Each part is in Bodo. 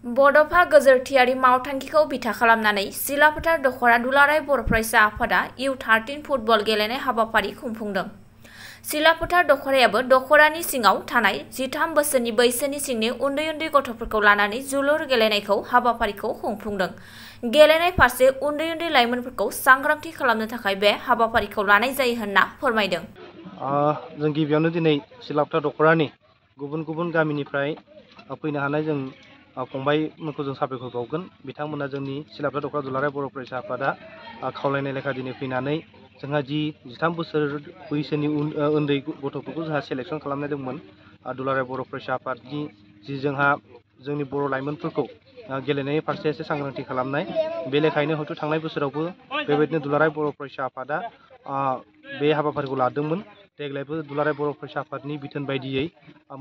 बड'फा गोजोरथियारि मावथांखिखौ बिथा खालामनानै जिला फोथार दख'रा दुलाराय बर' फरायसा आफादा U13 फुटबल गेलेनाय हाबाफारि खुंफुंदों। जिला फोथार दख'रायाबो दख'रानि सिङाव थानाय 13 बोसोरनि बैसोनि सिंनि उन्दै उन्दै गथ'फोरखौ लानानै जोलुर गेलेनायखौ हाबाफारिखौ खुंफुंदों। गेलेनाय फारसे उन्दै उन्दै लाइमोनफोरखौ सांग्रांथि खालामनो थाखाय बे हाबाफारिखौ लानाय जायो होनना फोरमायदों। जों गिबियावनो दिनै जिला फोथार दख'रानि गुबुन गुबुन गामिनिफ्राय फैनो हानाय जों फंबायमोनखौ जों साबायखर बावगोन। बिथांमोना जोंनि जिला फोथार दख'रा दुलाराय बर' फरायसा आफादा खावलायनाय लेखा दिनै फैनानै जोंहा 13 बोसोर बैसोनि उन्दै गथ'फोरखौ जोंहा सेलेक्सन खालामनाय दंमोन। दुलाराय बर' फरायसा आफादनि जोंहा जोंनि बर' लाइमोनफोरखौ गेलेनायनि फारसे एसे सांग्रांथि खालामनाय, बे लेखायैनो हयथ' थांनाय बोसोरावबो बेबायदिनो दुलाराय बर' फरायसा आफादा बे हाबाफारिखौ लादोंमोन। देग्लायबो दुलाराय बर' फरायसा आफादनि बिथोन बायदियै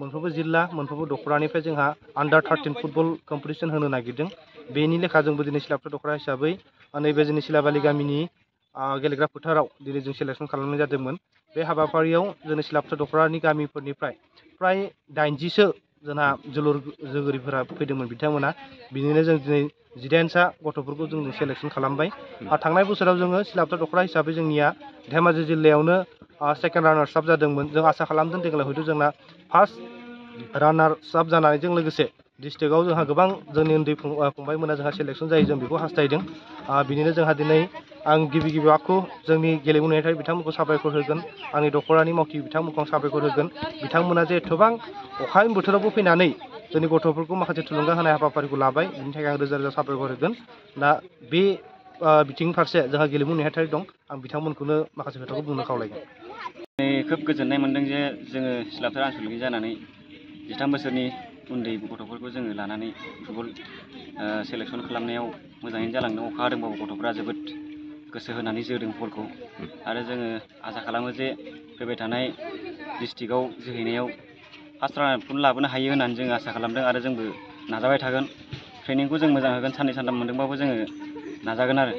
मोनफ्रोमबो जिल्ला मोनफ्रोमबो दख'रानिफ्राय जोंहा U13 फुटबल कम्पिटिसन होनो नागिरदों। बेनि लेखा जोंबो दिनै जिला फोथार दख'रा हिसाबै नैबे जोंनि सिलाबालि गामिनि गेलेग्रा फोथाराव दिनै जों सेलेक्सन खालामनाय जादोंमोन। बे हाबाफारियाव जोंनि जिला फोथार दख'रानि गामिफोरनिफ्राय फ्राय 80सो जोंहा जोलुरगिरिफोरा फैदोंमोन बिथांमोना। बिनिनो जों दिनै 18सा गथ'फोरखौ जों सेलेक्सन खालामबाय। थांनाय बोसोराव जोङो जिला फोथार दख'रा हिसाबै जोंनिया धेमाजि जिल्लायावनो सेकेन्ड रानार्स आप जादोंमोन। जों आसा खालामदों देग्लाय हयथ' जोंना फार्स्ट रानार्स आप जानायजों लोगोसे डिस्ट्रिक्टआव जोंहा गोबां जोंनि उन्दै फंबायमोना जोंहा सेलेक्सन जायो, जों बेखौ हास्थायदों। बिनिनो जोंहा दिनै आं गिबि आखु जोंनि गेलेमु नेहाथारि बिथांमोनखौ साबायखर होगोन। आंनि दख'रानि मावथि बिथांमोनखौ आं साबायखर होगोन। बिथांमोना जे एथबां अखानि बोथोरावबो फैनानै जोंनि गथ'फोरखौ माखासे थुलुंगा होनाय हाबाफारिखौ लाबाय, बिनि थाखाय आं रोजा रोजा साबायखर होगोन। दा बे बिथिं फारसे जोंहा गेलेमु नेहाथारि दं, आं बिथांमोनखौनो माखासे खोथाखौ बुंनो खावलायगोन। खोब गोजोननाय मोनदों जे जोङो जिला फोथार आनसलिक जानानै 13 बोसोरनि उन्दै गथ'फोरखौ जोङो लानानै फुटबल सेलेक्सन खालामनायाव मोजाङैनो जालांदों। अखा हादोंबाबो गथ'फोरा जोबोद गोसो होनानै जोदों बलखौ। आरो जोङो आसा खालामो जे फैबाय थानाय डिस्ट्रिक्टआव जोहैनायाव फार्स्ट रानारखौनो लाबोनो हायो होननानै जों आसा खालामदों। आरो जोंबो नाजाबाय थागोन, ट्रेनिंखौ जों मोजां होगोन। साननै सानथाम मोनदोंबाबो जोङो नाजागोन आरो।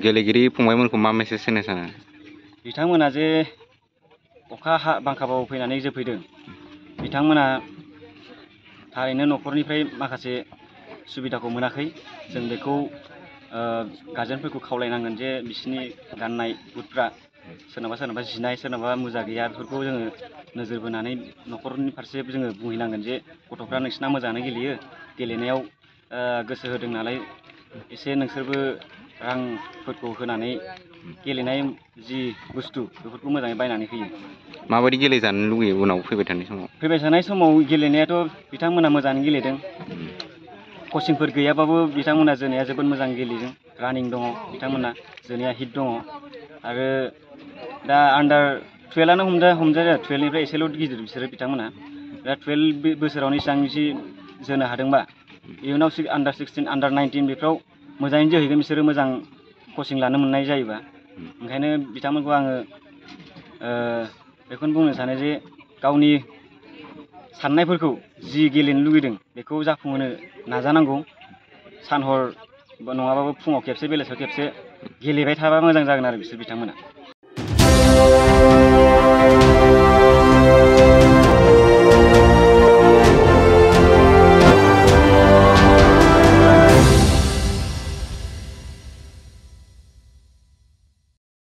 गेलेगिरि फंबायमोनखौ मा मेसेज होनो सानो? बिथांमोना जे अखा बांखाबाबो फैनानै जोफैदों, बिथांमोना थारैनो न'खरनिफ्राय माखासे सुबिदाखौ मोनाखै। जों बेखौ गार्जेनफोरखौ खावलायनांगोन जे बिसोरनि गाननाय बुटफ्रा सोरनाबा जिनाय, सोरनाबा मुजा गैया, बेफोरखौ जोङो नोजोर बोनानै न'खरनि फारसे जोङो बुंहैनांगोन जे गथ'फ्रा नोंसिना मोजाङानो गेलेयो, गेलेनायाव गोसो होदों नालाय एसे नोंसोरबो रांफोरखौ होनानै गेलेनाय जि बुस्थु बेफोरखौ मोजाङै बायनानै होयो। माबायदि गेलेजानो लुगैयो उनाव फैबाय थानाय समाव? फैबाय थानाय समाव गेलेनायाथ' बिथांमोना मोजाङै गेलेदों। कचिंफोर गैयाबाबो बिथांमोना जोनाया जोबोद मोजां गेलेदों। रानिं दङ, बिथांमोना जोनाया हिट दङ। आरो दा U12आनो हमजायो। 12निफ्राय एसेल' गिदिर बिसोरो बिथांमोना। दा 12 बोसोरावनो इसेबांसि जोनो हादोंबा इयुनाव U16, U19 बेफ्राव मोजाङैनो जोहैगोन बिसोरो, मोजां कचिं लानो मोननाय जायोबा। ओंखायनो बिथांमोनखौ आङो बेखौनो बुंनो सानो जे गावनि साननायफोरखौ जि गेलेनो लुगैदों बेखौ जाफुंहोनो नाजानांगौ। सान हर नङाबाबो फुङाव खेबसे बेलासियाव खेबसे गेलेबाय थाबा मोजां जागोन आरो बिथांमोना।